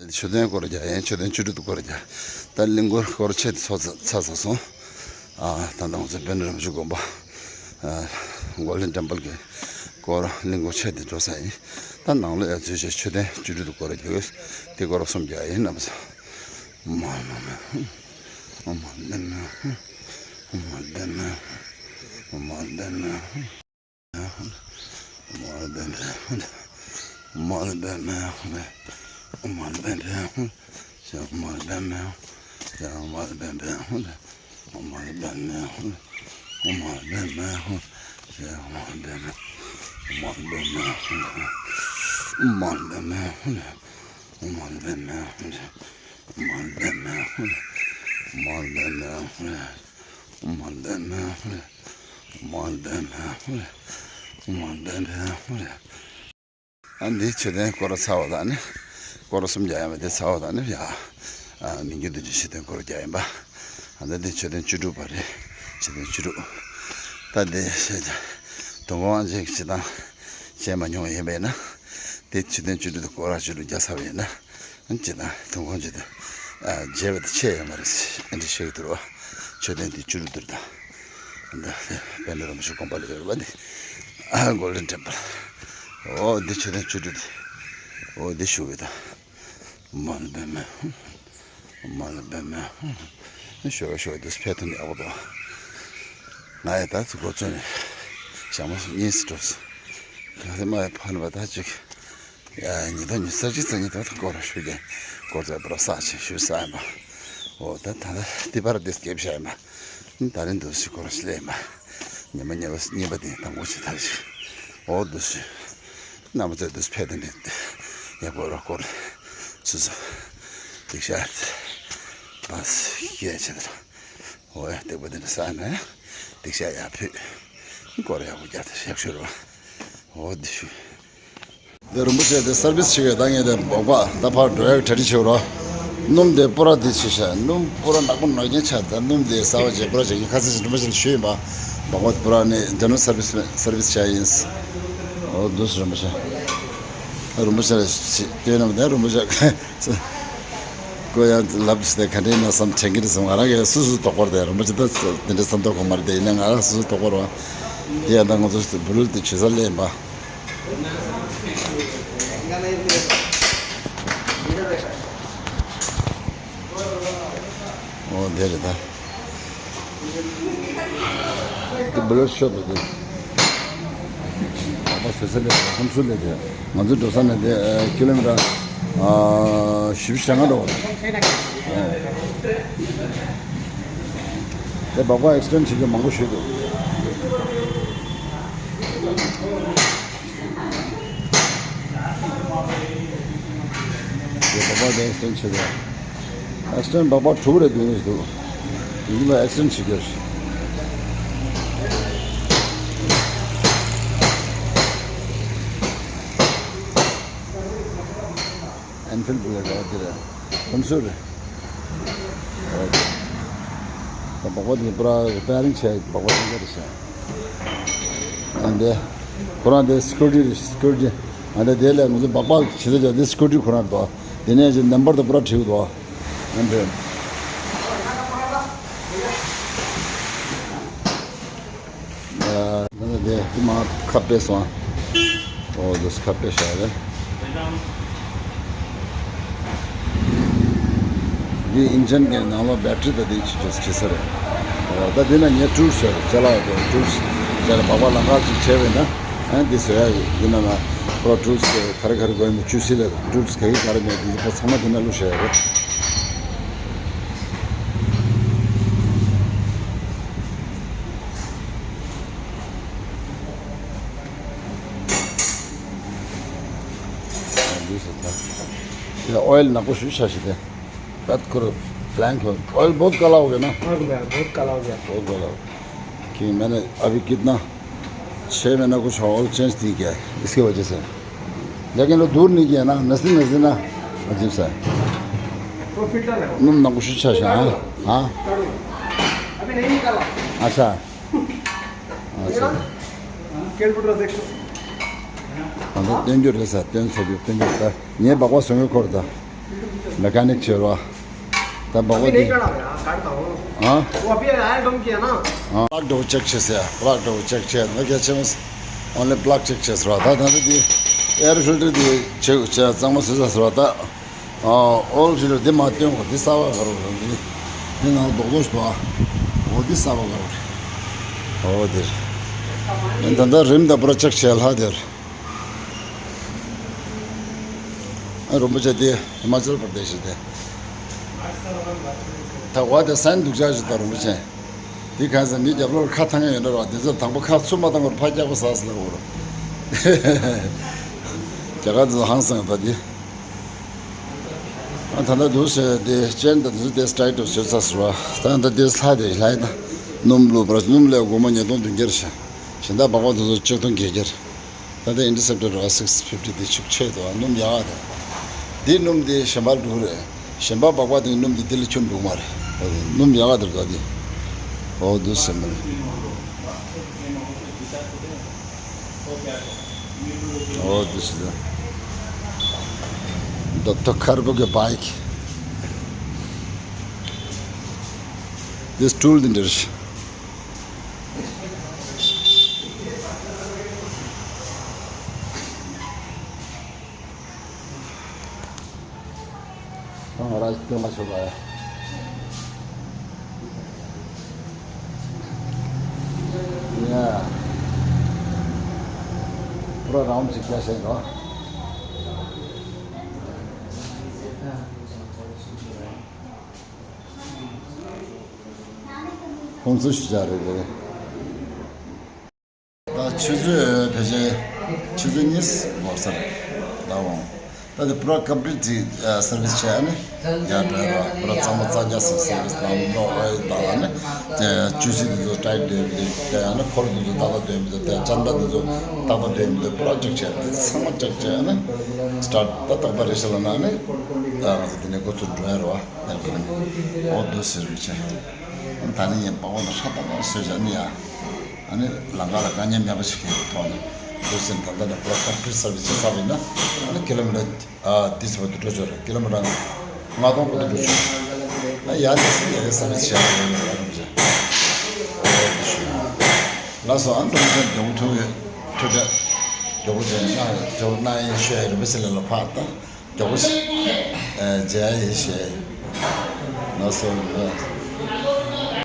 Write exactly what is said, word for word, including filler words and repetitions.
མཆོད་རྟེན་སྐོར་རྒྱག་ཡིན། མཆོད་རྟེན་བཅུ་དྲུག་ཏུ་སྐོར་རྒྱག་ད་གླིང་སྐོར་སྐོར་ཆེད་དུ་ཚོགས་ཚར་སོང་། ཨ་ད་ལྟ་ང་ཚོ་དཔལ་ལྡན་རིན་པོ་ཆེ་དགོན་པ། ཨ་གོལ་ཌེན་ཊེམ་པལ་གྱི་སྐོར་གླིང་སྐོར་ཆེད་དུ་འགྲོ་ས་ཡིན། ད་ནང་ལོགས་ཡར་འཛུལ་བྱས་མཆོད་རྟེན་བཅུ་དྲུག་ཏུ་སྐོར་རྒྱག་ཡོད། དེ་སྐོར་གསུམ་རྒྱག་ཡིན་རྣམ་པ་ཚོ། མ་མ་མ། མ་མ་མ། མ་མ་མ། ཨ་འདི་མཆོད་རྟེན་སྐོར་ར་ཚར་བ་དང་ནི། སྐོར་ར་གསུམ་རྒྱག་ཡ་མ་དེ་ཚར་བ་དང་ནི་ཡ། ཨ་མི་འགྱུར་རྡོ་རྗེ་མཆོད་རྟེན་སྐོར་རྒྱག་ཡིན་པ། ཨ་ད་འདི་མཆོད་རྟེན་བཅུ་དྲུག་པ་རེད། མཆོད་རྟེན་བཅུ་དྲུག་ད་འདི་བཤད་ཀྱང་དུས་འཁོར་དབང་ཆེན་གྱི་སྤྱི་དང་བྱས་མ་མྱོང་བ་ཡིན་པས་ན། དེ་མཆོད་རྟེན་བཅུ་དྲུག་ཏུ་སྐོར་ར་བཅུ་དྲུག་རྒྱག་ཚར་བ་ཡིན་ན། ཨ་ནི་སྤྱི་དང་དུས་འཁོར་བྱེད་དུ་བྱས་པ་དེ་ཆད་ཡོད་མ་རེད། ཨ་འདྲི་ཤེས་ཀྱི་འདུག་རོ། མཆོད་རྟེན་དེ་བཅུ་དྲུག་དུ་རེད་ད། འདི་དཔལ་ལྡན་རིན་པོ་ཆེ་དགོན་པ་ལ་ཡོད་རེད་པ་འདི། ཨ་གོལ་ཌེན་ཊེམ་པལ། འོ་འདི་མཆོད་རྟེན་བཅུ་དྲུག་དེ། འོ་འདི་བཞུགས་ཡོད་ད། མ་ལ་བེ་མེ། མ་ལ་བེ་མེ། ཤོ་ཤོ་དུས་ཕེ་ཐུ་ནི་ཨ་བོ་དོ། ང་ཡ་ད་ཚུ་གོ་ཚོད་ནས་ཞག་མ་གཉིས་སུ་འགྲོ་སོང་། ག་ཚོད་མ་ཡ་ཕ་ནི་བ་ད་ཅིག་ཡ་ཉི་ད་ཉི་ས་ཅི་ཚ་ཉི་ད་ད་སྐོར་ཞུ་གེ་སྐོར་ཚད་པར་ས་ཆེ་ཞུ་ས་ཡིན་པ། འོ་ད་ད་ད་ཏི་པར་དེ་སྐེབ་ཤ་ཡིན་པ། ད་རིང་དུ་སི་སྐོར་ཞིག་ལས་ཡིན་པ། ཉི་མ་ཉི་མ་གཉིས་པ་དེ་དང་པོ་ཞིག་ཐར་ཞིག་འོ་དུ་སི། རྣམ་པ་ཚོས་དུས་ཕེབས་དེ་འདྲ་ཡག་པོ་རོགས་སྐོར་སུ་སུ་སྡིག་བཤགས་པ་སྐྱེས་ཆེ་དར་འོ་ཡ་སྡིག་པ་དེ་འདྲ་བསགས་ན་ཡ་སྡིག་བཤགས་ཡག་ཕུད་སྐོར་ཡག་པོ་རྒྱག་དེ་ཡག་ཤོས་རོགས་འོ་དེ་ཞུ། དེ་རིན་པོ་ཆེ་དེ་སར་བིས་བྱེད་ཀྱི་ད་ངས་དེ་འབོག་པ་ད་ཕར་འགྲོ་ཡག་གྲ་སྒྲིག་བྱེད་རོགས། སྣུམ་དེ་པུ་ར་དེ་ཆེ་ཤ་སྣུམ་པུ་ར་ནག་པོ་ནག་རྐྱང་ཆ་ད་སྣུམ་དེ་གསར་བ་བྱེད་པུ་ར་བྱེད་ཀྱི་ཁ་ཚིག་རིན་པོ་ཆེ་ལ་ཞུས་ཡིན་པ། འབོག་པ་དེ་པུ་ར་ནི་ཇེ་ནེ་རལ་སར་བིས་སར་བིས་བྱ་ཡིན། འོ་འདུག་སེ་རིན་པོ་ཆེ། རིན་པོ་ཆེ་ལ་ཞུས་དེ་ནམ་དེ་རིན་པོ་ཆེ་ཀོ་ཡང་ལབ་སྟེ་ག་འདྲའི་ན་བསམ་དྲན་གྱི་རེད་བསམ། ང་རང་གིས་སུ་སུ་དོགས་པར་དེ་རིན་པོ་ཆེ་ད་དེ་འདྲའི་བསམ་དོགས་གོ་མ་རེད་དེ་ཡིན་ན་ང་རང་སུ་སུ་དོགས་པར་བ། དེ་ཡང་ད་ང་ཚོ་བུ་ལུ་དེ་བྱེད་ས་ལས་ཡིན་པ། འོ་དེ་རེད་ད། དེ་བུ་ལོ་ཤོར་འདུག་དེ། ཨ་ཕ་བཟོ་ས་ལས་ཁམས་སུ་ལས་དེ་ང་ཚོ་འགྲོ་ས་ནས་དེ་ཀི་ལོ་མི་ཊར་ཨ་བཞི་བཅུ་ཞེ་ལྔ་འགྲོ་བ་རེད། དེ་སྦག་སྦག་ཨེག་སི་ཌེན་ཊི་བྱེད་རྒྱུ་མང་པོ་ཞིག་འདུག་དེ་སྦག་སྦག་དེ་ཨེག་སི་ཌེན་ཊི་བྱེད་དགོས། ཨེག་སི་ཌེན་ཊི་སྦག་སྦག་དྲུག་རེ་བསྡུས་ནས་འདུག་དེ་ཚོ་ལ་ཨེག་སི་ཌེན་ཊི་བྱེད་དགོས། ཨེན་ཕིལ་བུ་ལ་རེད་དེ་རེད། ཁམས་སུ་རེད། ད་སྦག་སྦག་དེ་པུ་ར་རི་པེ་རིང་བྱས་སྦག་སྦག་དེ་འདྲ་རེད་ཤག་ཨ་འདི། ཁོ་རང་དེ་སི་ཀུ་རི་ཊི་རེད། སི་ཀུ་རི་ཊི། ཨ་འདི་དེ་ལས་ང་ཚོ་སྦག་སྦག་བྱེད་ས་ཅག་དེ་སི་ཀུ་རི་ཊི་ཁོ་རང་འདུག་དེ་ནས་ཅིག་ནམ་བར་དུ་པུ་ར་བྲིས་འདུག་ཨ་འདི། ཨ་འདི་དེ་དེ་མ་ཁ་པེ་སོང་། འོ་དུས་ཁ་པེ་ཤ་རེད། འདི་ཨིན་ཇན་གྱི་ནང་ལོགས་བེ་ཊི་རི་དང་དེ་ཅི་ཅོས་བྱེད་ས་རེད། འོ་ད་འདི་ན་ངས་ཊུལ་སི་ཡོད་རེད། ཅ་ལག་ཡོད་ཊུལ་སི་ཅ་ལག་སྦག་སྦག་ལམ་ཁ་ཅིག་བྱས་པས་ན་ཨ་འདི་བཟོ་ཡ་ཡོད། འདི་ན་ན་ཁོ་ཊུལ་སི་ག་རེ་ག་རེ་དགོས་ཡིན་ན་ཅུ་སི་ལ་ཊུལ་སི་ག་གི་ག་རེ་མེད་འདི་ཁོ་ཚང་མ་འདི་ན་བླུགས་བཞག་ཡོད་རེད། འདི་ཟེར་ད། ཡ་ཨོ་ཡིལ་ནག་པོ་ཞུ་ཤ་ཞིག་དེ། बात करो, प्लान करो। ऑयल बहुत काला हो गया ना? हाँ भैया, बहुत काला हो गया। बहुत काला हो गया। कि मैंने अभी कितना, छः महीना कुछ ऑयल चेंज नहीं किया है, इसकी वजह से। लेकिन वो दूर नहीं किया ना, नजदीक नजदीक ना, अजीब सा है। वो फिल्टर लगाओ। नुम ना कुछ अच्छा सा, हाँ? हाँ? अभी नहीं निकाला। अच्छा। अच्छा। कैलकुलेटर देख लो। हाँ, तो तीन जो रहता है, तीन सौ जो, तीन जो रहता है। ये बकवास होंगे करता। मैकेनिक ཆེ་རོ། ད་འབག་པ་འདི། हाँ। वो अभी आया, डम किया ना। हाँ। प्लग འདྲ་པོ་ཅེག་བྱེད་ཟེར། प्लग འདྲ་པོ་ཅེག་བྱེད་ན་གལ་ཆེ་མོ། ओनली प्लग ཅེག་བྱེད་ཟེར་བ། ད་ད་ད་འདི་ཨེར་ཕིལ་ཊར་འདི་ཆེ་ཆེ་གཙང་མ་བཟོས་ཟེར་བ་ད། ཨོལ་ཕིལ་ཊར་འདི་མ་བཏོན་གོ། འདི་གསར་པ་ག་རོ་འདི། འདི་ནང་རྡོག་རྡོག་ཞིག་འདུག་ཨ། འོ་འདི་གསར་པ་ག་རོ་རེད། འོ་འདིར། ད་ད་རིམ་ད་པྲོ་ཅེག་བྱེད་ལྷ་འདིར། ཨ་རིན་པོ་ཆེ་དེ་ཧི་མ་ཅལ་པར་དེ་ཤི་དེ། ད་འོ་དེ་སན་འདུག་ཅག་ཞིག་ད་རིན་པོ་ཆེ། དེ་གང་ཟེར་མི་རྒྱབ་ལོགས་ཁ་ཐང་ཡོད་ན་རོ། དེ་ཚོ་དང་པོ་ཁ་ཚུར་མ་བཏང་བར་ཕར་རྒྱག་པ་ཟ་ཟ་ལ་འོ་རོ། རྒྱ་གར་དེ་ཚོ་ཧང་སང་ད་དེ། ཨ་ད་ད་འདུག་ཟེར་དེ་ཅན་ད་དེ་ཚོ་དེ་སི་ཊའི་ཊོ་བཟོས་ཚར་ཟེར་བ། ད་ད་དེ་ལྷ་དེ་ལྷ་ཡིན་ད། སྣུམ་བླུགས་པར་སྣུམ་ལས་སྒོར་མོ་ཉིས་སྟོང་བདུན་བརྒྱ་རེད་ཤག་གཞན་དག་འབག་པ་དེ་ཚོ་ཆིག་སྟོང་བརྒྱད་བརྒྱ་རེད། ད་ལྟ་ཨིན་ཊར་སེབ་ཊར་ར་སིགས་ཕིབ་ཊི་དེ་ཤུགས་ཆེ་དོ། སྣུམ་ཡག་དེ། འདི་སྣུམ་དེ་གཞན་པར་འགྲོ་གི་རེད། གཞན་པ་སྦག་སྦག་དེ་སྣུམ་དེ་དེ་ལས་ཁྱོན་འགྲོ་གི་མ་རེད། སྣུམ་ཡག་དེ་རེད་ད་དེ། འོ་དེ་སེམས་མེད། འོ་དེ་སེམས་མེད། ཌོག་ཊར་ཁར་པོ་གི་བྷའིཀ་དེ་སི་ཊུལ་དེ་འདྲ་རེད། ང་རང་སྟོན་མ་ཆོག་པ་ཡ། ཡ། པུ་ར་རའུན་ཅིག་རྒྱག་བྱས་འགྲོ། ཁོང་ཚོ་ཞུ་བྱ་རེད་རེད། ད་ཆུ་ཚོད་ཕལ་ཆེར་ཆུ་ཚོད་གཉིས་འགོར་ས་རེད་ད་འོང་། ད་དེ་པུ་ར་ཀམ་པི་ལིཊ་ཅིག་སར་བིས་བྱས་ནས་ཡར་འགྲོ་ཡ་ར། པུ་ར་གཙང་མ་རྩ་རྒྱག་སར་བིས་ནང་ལོག་ཨེ་ད་ནི་ཅུ་སི་དེ་ཚོ་ཊའིཊ་འདོད་མི་འདོད་དེ། ཡང་ན་འཁོར་དེ་ཚོ་ཏག་ཏག་འདོད་མི་འདོད་དེ། ཅན་ད་དེ་ཚོ་ཏག་ཏག་འདོད་མི་འདོད་པུ་ར་ཅེག་བྱས། དེ་ཚང་མ་ཅེག་བྱས་ནས་སི་ཊར་ཊི་ད་ཏག་ཏག་རེད་ཤག་ལབ་ན་ནི། ད་ང་ཚོ་དེ་ནས་འགོ་ཚུགས་འགྲོ་ཡ་ར་བ། ཨོ་དུ་སར་བིས་བྱས། ད་ནི་ངས་པ་ཝང་ཧྲ་ཏག་ཏག་བཟོས་བཞག་ནི་ཡ། ཨ་ནི་ལམ་ཁ་ལ་དཀའ་ངལ་མེད་པ་ཞིག་གི་ཐོག་ནས་འདུག་སེ་ད་ལྟ་ནས་པུ་ར་ཀམ་པི་ལིཊ་སར་བིས་བྱས་ཚར་བ་ཡིན་ན། ཨ་ནི་ཀི་ལོ་མི་ཊར་ཨ་འདི་ཚོ་བར་དུ་འགྲོ་ཆོག་རེད། ཀི་ལོ་མི་ཊར་ལྔ་སྟོང་བར་དུ་འགྲོ་ཆོག་ཨ་ཡ་དེ་སི་ཡ་གི་སར་བིས་བྱས་པ་ཡིན་ན་ར་རུང་ཅེ། ལགས་སོ། ཨ་འགྲོ་མཁན་མགྱོགས་པོ་ཐུག་ཡོད། ཐུག་འདྲ་མགྱོགས་པོ་བྱས་ན་མགྱོགས་གནང་ཡིན་ཞུ་ཡ་རིན་པོ་ཆེ་ལགས་ལ་ཕར་ད། མགྱོགས་པོ་ཞིག་ཨ་མཇལ་ཡས་བྱས། ལགས་སོ།